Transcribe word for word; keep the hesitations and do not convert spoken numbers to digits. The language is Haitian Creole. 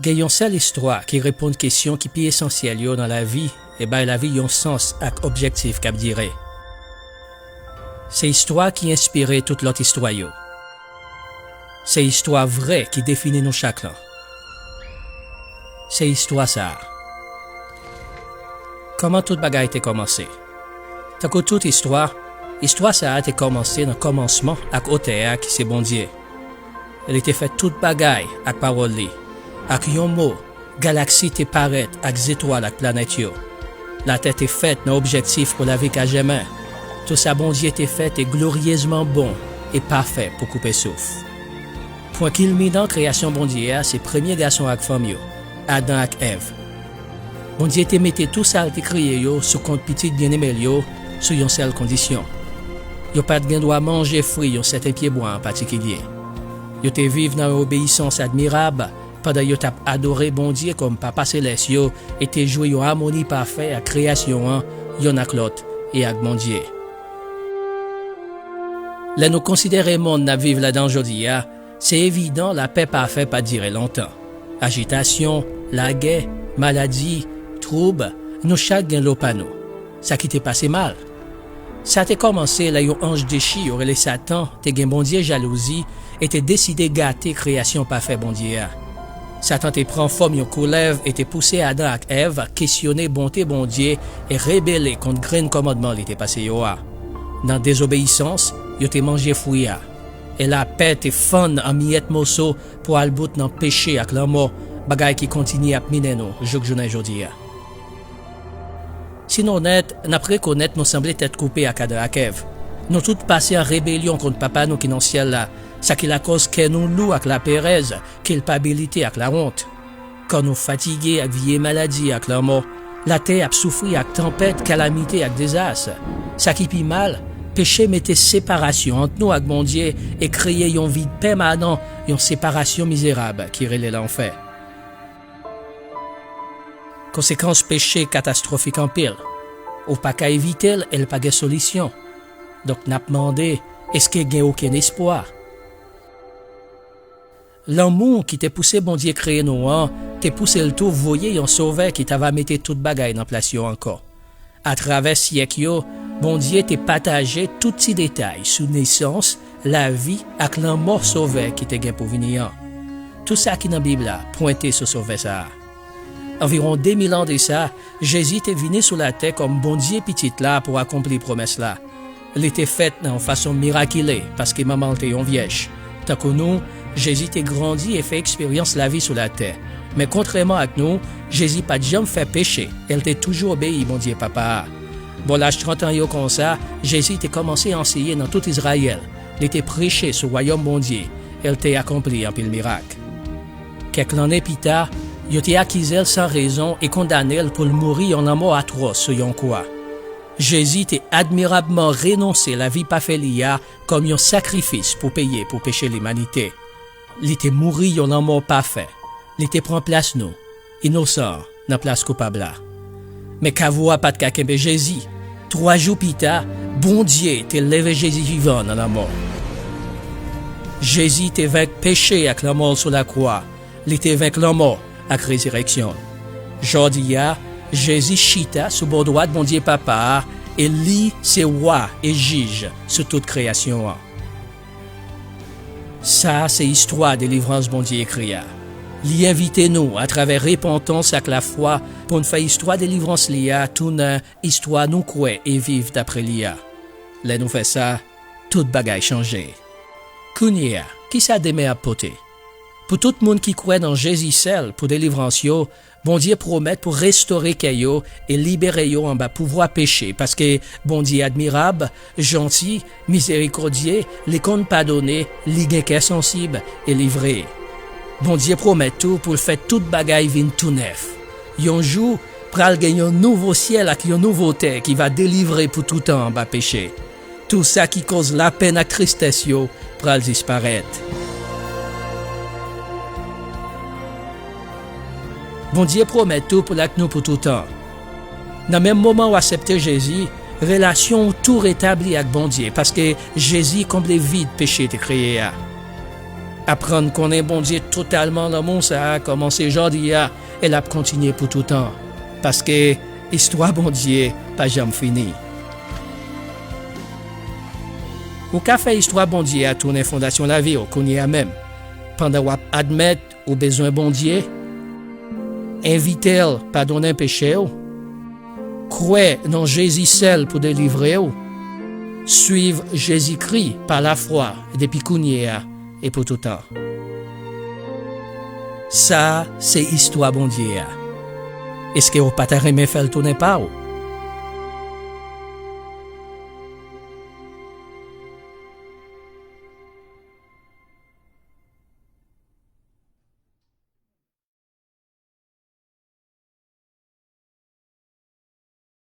Gen yon sèl istwa ki reponn kesyon ki pi esansyèl yo nan lavi e bay lavi yon sans ak objektif k ap dire. Se istwa ki enspire tout lòt istwa yo. Se istwa vrè ki defini nou chak lan. Se istwa sa a. Kòman tout bagay te kòmanse? Tankou tout istwa, istwa sa a te kòmanse nan kòmansman ak Otè a ki se Bondye. Li te fè tout bagay ak pawòl li. Ak yon mo, galaksi te parèt ak zetwal ak planèt yo. Latè te fèt nan objektif pou lavi ka jèmen. Tou sa Bondye te fè te gloryezman bon e pafè pou koupe souf. Pwen kilminan kreyasyon Bondye a se premye gason ak fanm yo, Adan ak Èv. Bondye te mete tou sa l te kreye yo sou kont pitit byeneme l yo sou yon sèl kondisyon. Yo pa t gen dwa manje fwi yon sèten pyebwa an patikilye. Yo te viv nan yon obeyisans admirab pandan yo t ap adore Bondye kòm Papa Selès yo e te jwi yon amoni pafè ak kreyasyon an, yonn ak lòt, e ak Bondye. Lè nou konsidere monn n ap viv ladan l jodi a, se evidan lapè pafè pa dire lontan. Ajitasyon, lagè, maladi, twoub, nou chak gen lo pa nou. Sa ki te pase mal. Sa te kòmanse lè yon anj dechi yo rele Satan te gen Bondye jalouzi e te deside gate kreyasyon pafè Bondye a. Satan te pran fòm yon koulèv e te pouse Adan ak Èv kesyone bonte Bondye e rebele kont grenn kòmandman li te pase yo a. Nan dezobeyisans, yo te manje fwi a. E lapè te fann an miyèt moso pou al bout nan peche ak lanmò, bagay ki kontinye ap minen nou jouk jounen jodi a. Si n onèt, n ap rekonèt nou sanble tèt koupe ak Adan ak Èv. Nou tout pase an rebelyon kont Papa nou ki nan syèl la, sa ki lakòz kè nou lou ak laperèz, kilpabilite ak lawont. Kò nou fatige ak vye maladi ak lanmò. Latè ap soufri ak tanpèt, kalamite ak dezas. Sa ki pi mal, peche mete separasyon ant nou ak Bondye e kreye yon vid pèmanan, yon separasyon mizerab ki rele lanfè. Konsekans peche katastwofik anpil. Ou pa ka evite l e l pa gen solisyon. Donk, n ap mande, èske gen okenn espwa? Lanmou ki te pouse Bondye kreye nou an te pouse l tou voye yon Sovè ki ta va mete tout bagay nan plas yo ankò. Atravè syèk yo, Bondye te pataje tout ti detay sou nesans, lavi ak lanmò Sovè ki te gen pou vini an. Tou sa ki nan Bib la pwente sou Sovè sa a. Anviwon de mil an de sa, Jezi te vini sou latè kòm Bondye Pitit la pou akonpli pwomès la. Li te fèt nan yon fason mirakile paske manman l te yon vyèj. Tankou nou, Jezi te grandi e fè eksperyans lavi sou latè. Men kontrèman ak nou, Jezi pa t janm fè peche e l te toujou obeyi Bondye Papa a. Bò laj trant an yo konsa, Jezi te kòmanse anseye nan tout Izrayèl. Li te preche sou Wayòm Bondye e l te akonpli anpil mirak. Kèk lannen pita, yo te akize l san rezon e kondane l pou l mouri yon lanmò atwòs sou yon kwa. Jezi te admirabman renonse lavi pafè li a kòm yon sakrifis pou peye pou peche limanite. Li te mouri yon lanmò pafè. Li te pran plas nou, inosan an, nan plas koupab la. Men kavo a pa t ka kenbe Jezi. Twa jou pita, Bondye te leve Jezi vivan nan lanmò. Jezi te venk peche ak lanmò sou lakwa. Li te venk lanmò ak rezirèksyon. Jodi a, Jezi chita sou bò dwat Bondye Papa a e li se Wa e Jij sou tout kreyasyon an. Sa se istwa delivrans Bondye ekri a. Li envite nou, atravè repantans ak lafwa, pou n fè istwa delivrans li a tounen istwa nou kwè e viv dapre li a. Lè nou fè sa, tout bagay chanje. Kounye a, ki sa demen ap pote? Pou tout moun ki kwè nan Jezi sèl pou delivrans yo, Bondye pwomèt pou restore kè yo e libere yo anba pouvwa peche, paske Bondye admirab, janti, mizerikòdye, li konn padone, li gen kè sansib e li vre. Bondye pwomèt tou pou l fè tout bagay vin tou nèf. Yon jou, pral gen yon nouvo syèl ak yon nouvo tè ki va delivre pou toutan anba peche. Tou sa ki koz lapenn ak tristès yo pral disparèt. Bondye pwomèt tou pou l ak nou pou toutan. Nan menm moman w aksepte Jezi, relasyon w tou retabli ak Bondye, paske Jezi konble vid peche te kreye a. Aprann konnen Bondye totalman, lanmou sa a kòmanse jodi a e l ap kontinye pou toutan. Paske istwa Bondye pa janm fini. Ou ka fè istwa Bondye a tounen fondasyon lavi w kounye a menm, pandan w ap admèt ou bezwen Bondye, envite l padonnen peche w, kwè nan Jezi sèl pou delivre w, suiv Jezikri pa lafwa depi kounye a e pou toutan. Sa a se istwa Bondye a. Èske w pa ta renmen fè l tounen pa w?